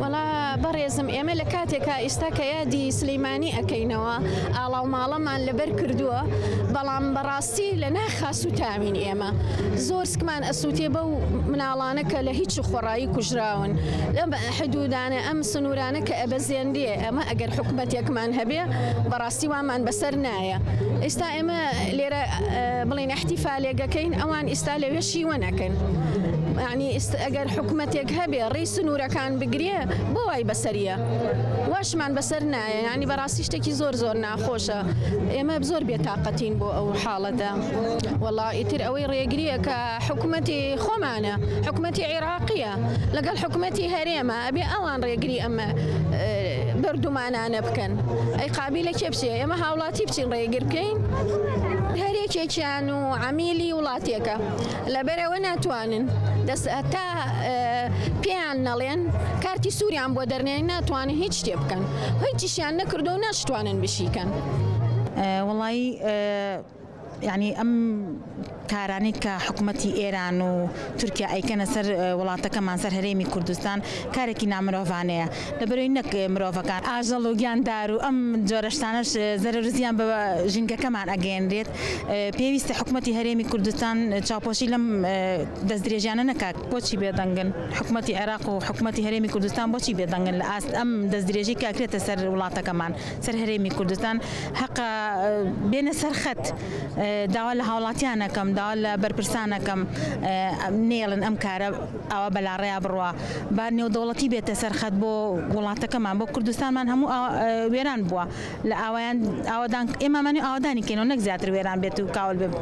وەڵا بەڕێزم ئێمە لە کاتێکا ئیستا کە یادی سلیمانی ئەکەینەوە ئاڵاو ماڵەمان لەبەر کردووە بەڵام بەڕاستی لە ناخا سوتاوین ئێمە زۆر سکمان ئەسووتێ بەو مناڵانە کە لە هیچ خۆڕایی کوژراون لەم حدودانە ئەم سنوورانە کە ئەبەزێنرێ ئەمە ئەگەر حکومەتێکمان هەبێ بەڕاستی وامان بەسەر نایە ئیستا ئێمە لێرە بڵێن احتیفالێک ئەکەین ئەوان ئیستا لەوێ شیوەن ئەکەن یعنی ئەگەر حکومەتێک هەبێ ڕێی سنوورەکان بگرێ بۆ وای بەسەریە واشمان بەسەر نایە یعنی بەڕاستی شتێکی زۆر زۆر ناخۆشە ئێمە زۆر بێتاقەتین بۆ ئەو حاڵەتە وەڵا ئیتر ئەوەی ڕێگریە کە حکومەتی خۆمانە حکومەتی عێراقیە لەگەڵ حکومەتی هەرێمە ئەبێ ئەوان ڕێگری ئەمە بەردومانانە بکەن ئەی قابیلە کێ بچێ ئێمە هاوڵاتی بچین ڕێگر بکەین هەرێکێکیان و عەمیلی وڵاتێکە لەبەرئەوە ناتوانن دەست هەتا پێیان نەڵێن کارتی سووریان بۆ دەرنێن ناتوانن هیچ شتێ بکەن هیچیشیان نەکردو و ناشتوانن بشیکەن. وەڵایی یانی ئەم کارانەی کە حکومەتی ئێران و تورکیا ئەیکەنە سەر وڵاتەکەمان سەر هەرێمی کوردستان کارێکی نامرۆڤانەیە لەبەرەوەی نەک مرۆڤەکان ئاژەڵ و گیاندار و ئەم جۆرە شتانەش زەرەر و زیان بە ژینگەکەمان ئەگەیەنرێت پێویستە حکومەتی هەرێمی کوردستان چاوپۆشی لەم دەستدرێژیانە نەکات. بۆچی بێدەنگن؟ حکومەتی عێراق و حکومەتی هەرێمی کوردستان بۆچی بێدەنگن لە ئاست ئەم دەستدرێژی کە ئەکرێتە سەر وڵاتەکەمان، سەر هەرێمی کوردستان؟ هەقە بێنە سەر خەت. داوا لە هاوڵاتیان ئەکەم، داوا لە بەرپرسان ئەکەم نەیەڵن ئەم کارە ئاوا بەلاڕێیا بڕوا. با نێودەوڵەتی بێتە سەر خەت بۆ وڵاتەکەمان، بۆ کوردستانمان هەموو وێران بووە. لە ئاوایان ئاوەدان ئێمە ئەمانەوێ ئاوەدانی کەینەوە نەک زیاتر وێران بێت و کاول بێت.